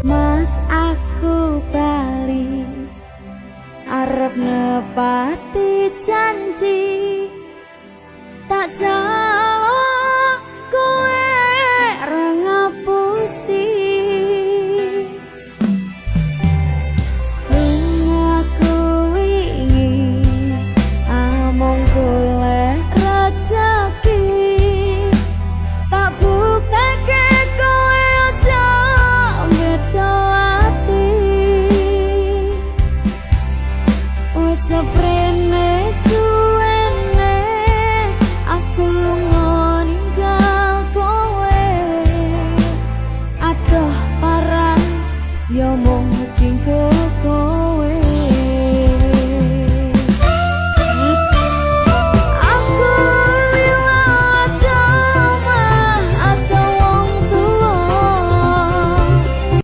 Mas, aku bali arep nepati janji, tak jaluk kowe ra ngapusi. Lungaku wingi amung golek rezeki, tak bukteke kowe aja beda ati. Wis seprene suwene aku lunga ninggal kowe, adoh parang ya mung